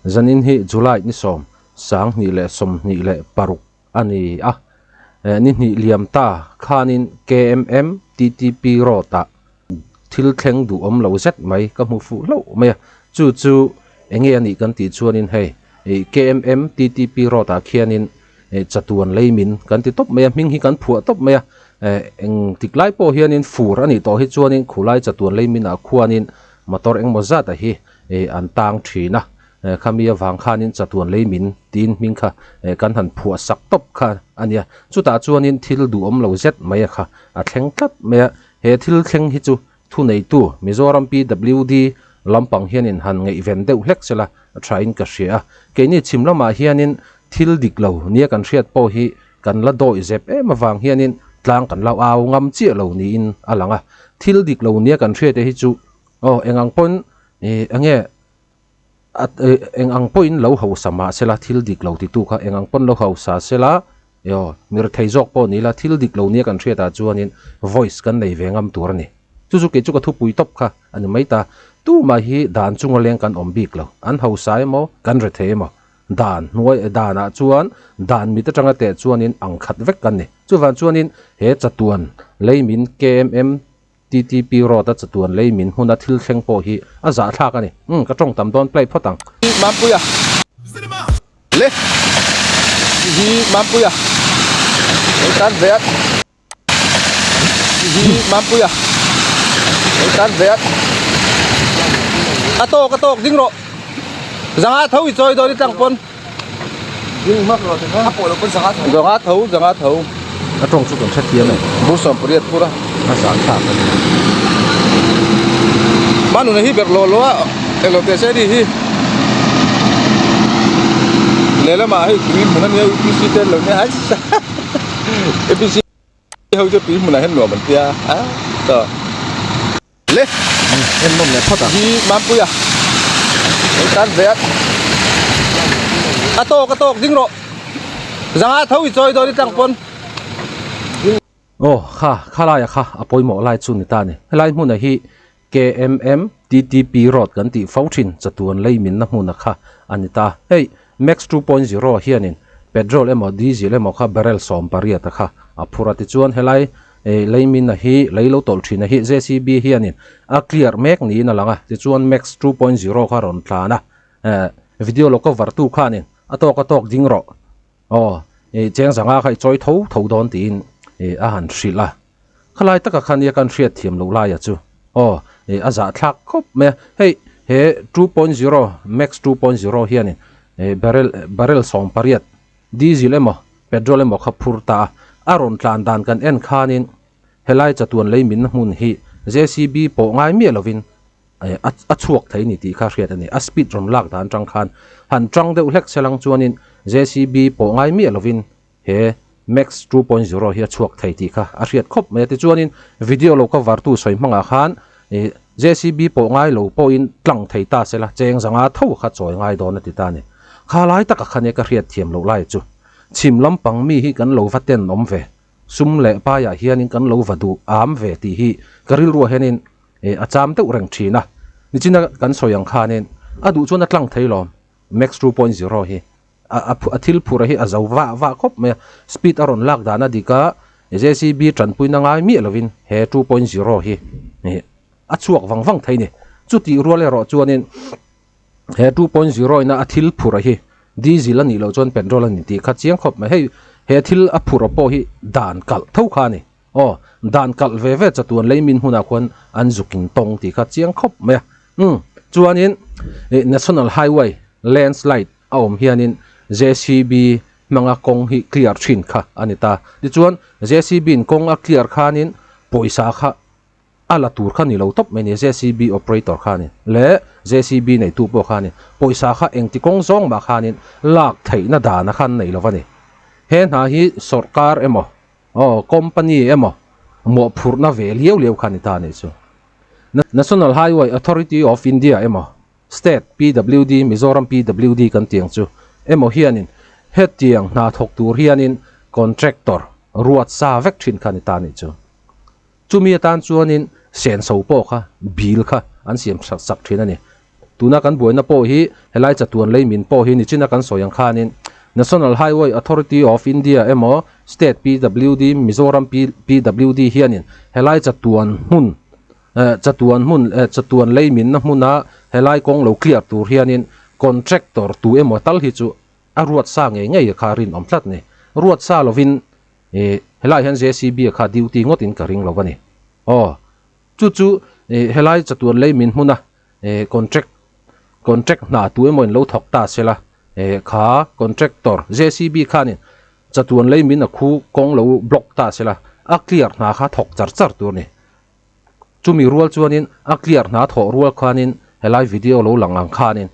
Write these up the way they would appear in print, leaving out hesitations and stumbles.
Zanin hi July ni sawm, sanghnih leh sawmhnih leh paruk a ni a. Ni hnih liam ta khanin KMM TTP Road ah thil thleng duhawm lo zet mai ka hmu fuh hlauh mai a. Chu chu enge a nih kan tih chuanin hei KMM TTP Road ah khianin chatuan lei min kan ti tawp mai a, hming hi kan phuah tawp mai a. Eng tik lai pawh hianin fur a nih tawh hi chuanin khulai chatuan lei minah khuanin motor engmaw zat a hi an tang thin a. Khami avang khanin chatuan lei min tiin hming kha kan han phuah sak tawp kha a nia. Chutah chuanin thil duhawm lo zet mai a kha a thleng tlat mai a. He thil thleng hi chu thuneitu Mizoram PWD lampang hianin han ngaihven deuh hlek sela a thain ka hria a. Keini chhim lamah hianin thil dik lo nia kan hriat pawh hi kan la dawih zep em avang hianin tlang kan lo au ngam chiah lo niin a lang a. Thil dik lo nia kan hriat te hi chu aw eng ang pawn enge A eng ang pawhin lo hausa mah sela thil dik lo titu kha eng ang pawn lo hausa sela aw mir thei zawk pawh ni ila thil dik lo nia kan hriatah chuanin voice kan nei ve ngam tur a ni. Chu chu kei chu ka thupui tawp kha a ni mai ta. Tumah hi dan chunga leng kan awm bik lo. An hausa emaw kan re thei emaw dan hnuai danah chuan dan mit atanga teh chuanin ang khat vek kan ni. Chuvang chuanin he chatuan leimin KMM TTP road a chatuan lei min hmun a thil thleng pawh hi a zahthlak a ni. Umm ka tawng tam dawn play phawt ang. Mampuia le hi Mampuia hei tan ve a hi Mampuia hei tan ve a a tawk a tawk ding rawh zanga tho i chawi dawn i tlang pawn ding hmak rawh te kha a pawh lo pawn zanga tho zanga tho zanga tho a tawng chu kan hrethiam e bur sawm pariat phur a a zah thlak a ni manuna hi ber lo lo a englo teh se ni hi lehlamah hei tui hmun a nia UPC te an lo nia aisa UPC ho chu tui hmunah hian nuam an tia a ta Le en nawm leh phawt a. Hi Mampuia hei tan ve a. A tawk a tawk ding rawh. Zanga tho i chawi dawn i tlang pawn. Aw kha khalai a kha a pawimawh lai chu ni ta ni. Helai hmuna hi KMM TTP road kan tih fo thin chatuan lei minna hmuna kha a ni ta. Hei Max 2.0 hianin petrol emaw diesel emaw kha barrel 18 a kha a phur a tichuan helai Ei Leimina hi lei lo tawlh thin a hi JCB hianin a clear mek niin a lang a, tichuan Max 2.0 kha a rawn tlan a, eh video lo cover tu khanin a tawk a tawk ding rawh aw ih cheng zanga kha i chawi tho tho dawn tiin ih a han hrilh a, khalai taka khan ia kan hriat thiam loh laia chu aw ih a zahthlak khawp mai a, hei he 2.0 Max 2.0 hianin ih barrel barrel 18 Diesel emaw petrol emaw kha phur ta a, a rawn tlan dan kan en khanin helai chatuan lei minna hmun hi JCB pawh ngai miah lovin a chhuak thei ni tih kha hriat a ni. A speed rawn lak dan tang khan han tang deuh hlek se lang chuanin JCB pawh ngai miah lovin he Max 2.0 hi a chhuak thei tih kha a hriat khawp mai a. Tichuanin video lo cover tu sawi hmangah khan JCB pawh ngai lo pawhin tlang thei ta se la, cheng zanga tho kha chawi ngai dawn a ti ta a ni. Kha lai taka kha nia ka hriat thiam loh lai chu. Chhim lampang mi hi kan lo va ten awm ve, sum leh paiah hianin kan lo va duh am ve tih hi ka rilruah hianin a cham deuh reng thin a. Nichina kan sawi ang khanin a duh chuan a tlang thei lawm, Max 2.0 hi a thil phurh hi a zo vah vah khawp mai a, speed a rawn lak dan a dik a, JCB tanpuina ngai miah lovin he 2.0 hi a chhuak vang vang thei a ni. Chutih rual erawh chuanin he 2.0 ina a thil phurh hi diesel a nih loh chuan petrol a ni tih kha chiang khawp mai. Hei he thil a phurh pawh hi dan kalh tho kha a ni. Aw dan kalh ve ve chatuan lei min hmunah khuan an zukin tawng tih kha chiang khawp mai a. Umm chuanin National Highway landslide a awm hianin JCB hmanga kawng hi clear thin kha a ni ta. Tichuan JCB in kawng a clear khanin pawisa kha a la tur kha ni lo tawp mai ni, JCB operator kha ni leh JCB neitu pawh kha ni, pawisa kha engti kawng zawng mah khanin lak theihna dana khan nei lo va ni. He hna hi sawrkar emaw aw company emaw mawhphurhna ve liau liau kha ni ta a nih chu. National Highway Authority of India emaw State PWD, Mizoram PWD kan tih ang chu emaw hianin hetiang hna thawk tur hianin contractor ruat sa vek thin kha ni ta a nih chu. Chumi atan chuanin senso pawh kha bill kha an siam sak thin a ni. Tuna kan buaina pawh hi helai chatuan lei min pawh hi nichina kan sawi ang khanin National Highway Authority of India emaw State PWD Mizoram PWD hianin helai chatuan hmun eh chatuan hmun eh chatuan lei minna hmuna helai kawng lo clear tur hianin contractor tu emaw tal hi chu a ruat sa ngei ngei kha rinawm tlat ni. Ruat sa lovin eh helai hian JCB kha duty ngawtin ka ring lo a ni. Aw chu chu eh helai chatuan lei min hmuna eh contract contract hna tu emaw in lo thawk ta sela eh kha contractor JCB khanin chatuan lei min a khu kawng lo block ta sela a clear hna kha thawk char char tur a ni. Chumi rual chuanin a clear hna thawh rual khanin helai video lo lang ang khanin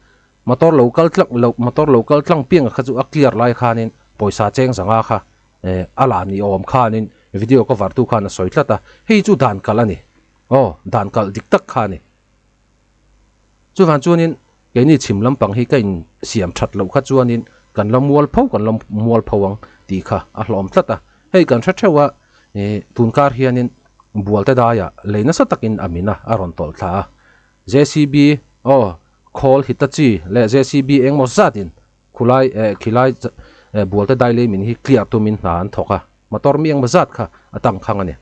motor lo kal tlang lo motor lo kal tlang piang kha chu a clear lai khanin pawisa cheng zanga kha eh a la ni awm khanin video cover tu khan a sawi tlat a hei chu dan kalh a ni aw dan kalh dik tak kha a ni. Chuvang chuanin keini chhim lampang hi ka in siam that loh kha chuanin kan la mual pho kan la mual pho ang tih kha a hlawm tlat a. Hei kan hre theuh a, ih tunkar hianin bualte daiah lei nasa takin a min a, a rawn tawlh thla a. JCB aw khawl Hitachi leh JCB engmaw zatin khulai eh khilai eh bualte dai lei min hi clear tumin hna an thawk a, motor mi engmaw zat kha a tangkhang a ni.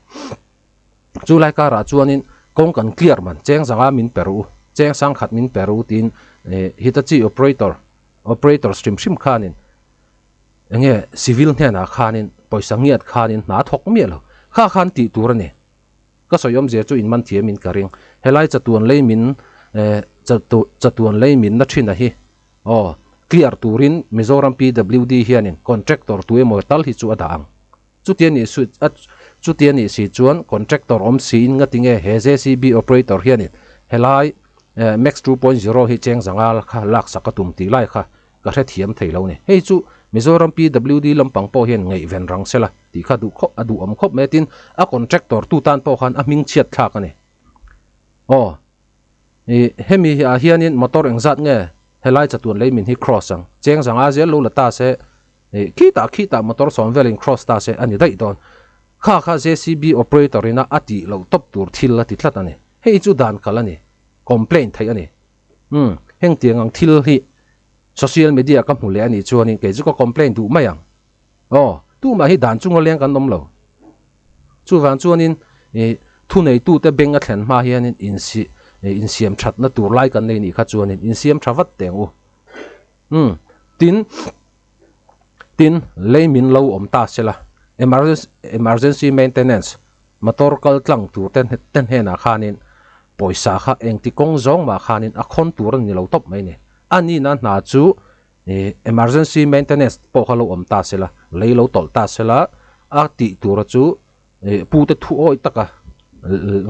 Chu lai karah chuanin kawng kan clear man cheng zanga min pe ru, cheng sang khat min pe ru tiin Hitachi operator, operators hrim hrim khanin enge civil hnenah khanin pawisa ngiat khanin hna thawk miah lo. Kha khan tih tur a ni. Ka sawi awmzia chu in man thiam in ka ring. Helai chatuan lei min chatuan lei min na thin a hi aw clear turin Mizoram PWD hianin contractor tu emaw tal hi chu a dah ang. Chutia nih su a chutia nih si chuan contractor awm siin nga tinge he JCB operator hianin helai eh Max 2.0 hi cheng zanga kha laksak a tum tih lai kha ka hrethiam thei lo ni. Hei chu Mizoram PWD lampang pawh hian ngaihven rang sela tih kha duh khawp a duh awm khawp mai a tin a contractor tu tan pawh khan a hming chhiat thlak a ni. Aw ih hemi ah hianin motor engzat nge helai chatuan lei min hi cross ang cheng zanga zel lo la ta se Ih, khitah khitah motor sawm velin cross ta se a ni daih dawn. Kha kha JCB operator ina a tih loh tawp tur thil a ti tlat a ni. Hei chu dan kalh a ni. Complaint theih a ni. Umm, heng tiang ang thil hi social media ka hmu leh a nih chuanin kei chu ka complaint duh mai ang. Aw, tumah hi dan chunga leng kan awm lo. Chuvang chuanin ih, thuneitute beng a thlen hma hianin insi, insiam thatna tur lai kan nei nih kha chuanin insiam tha vat teh ang u. Umm, tin, tin, lei min lo awm ta se la, emergency maintenance motor kal tlang tur te te hnenah khanin pawisa kha engti kawng zawng mah khanin a khawn tur a ni lo tawp mai ni. A nihna hna chu ih emergency maintenance pawh kha lo awm ta se la, lei lo tawlh ta se la, a tih tura chu ih pute thu awih taka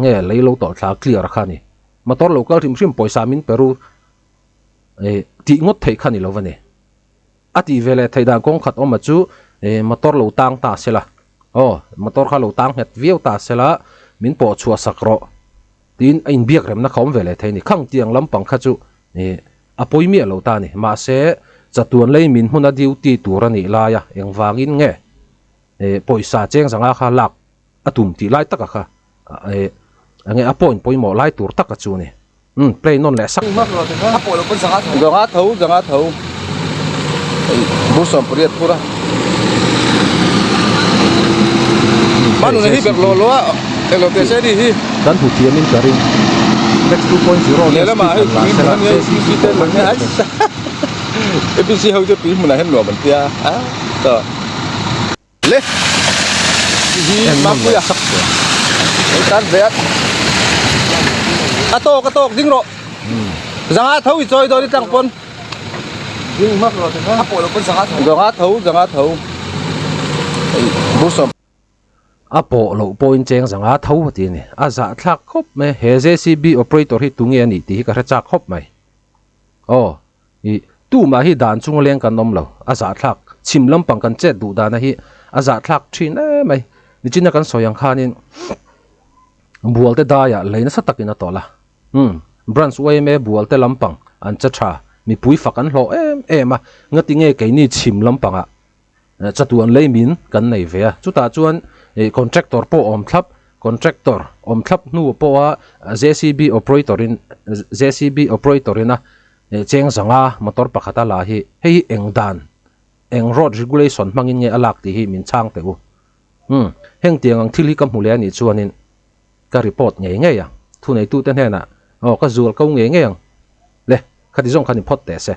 nge lei lo tawlh thla clear kha a ni. Motor lo kal hrim hrim pawisa min pe ru. Eh tih ngawt theih kha ni lo va ni. A tih ve leh theih dan kawng khat awm a chu eh motor lo tang ta se la, aw motor kha lo tang nghet viau ta se la min pawh chhuah sak rawh tiin a inbiak remna kha awm ve leh thei a ni. Khang tiang lampang kha chu eh a pawi miah lo ta a ni. Mahse chatuan lei min hmuna duty tur a nih laia engvangin nge eh pawisa cheng zanga kha lak a tum tih lai taka kha eh enge a point pawimawh lai tur taka chu a ni. Umm play nawn leh sak. Zanga tho zanga tho hei bur 18 phur a Manu hi bek lo lo a eng lo te se ni hi kan hmu thiam in ka ring Max 2.0 lehlamah hei tui hmun a nia APC te an nia APC ho chu tui hmunah hian nuam an tia a ta Le hi Mapuia hei tan ve a a tawk a tawk ding rawh zanga tho i chawi dawn i tlang pawn ding hmak rawh te kha a pawh lo pawn zanga tho zanga tho zanga tho hei bur A pawh loh pawhin cheng zanga tho a ti a ni a zahthlak khawp mai he JCB operator hi tunge a nih tih hi ka hre chak khawp mai aw. Ih, tumah hi dan chunga leng kan awm lo, a zahthlak, chhim lampang kan chet duh dana hi a zahthlak thin em mai. Nichina kan sawi ang khanin Bualte daiah lei nasa takin a tawlh a, umm, Branch yma Bualte lampang an che tha, mipui fak an hlawh em em a, ngati nge keini chhim lampangah chatuan lei min kan nei ve a, chutah chuan ih contractor pawh awm thlap, contractor awm thlap hnu pawha JCB operator in JCB operator ina. Cheng zanga motor pakhata la hi hei hi eng dan eng road regulation hmangin nge a lak tih hi min chhang teh u. Umm heng tiang ang thil hi ka hmu leh a nih chuanin ka report ngei ngei ang. Thuneitute hnenah aw ka zual ko ngei ngei ang le khati zawng kha ni phawt teh se.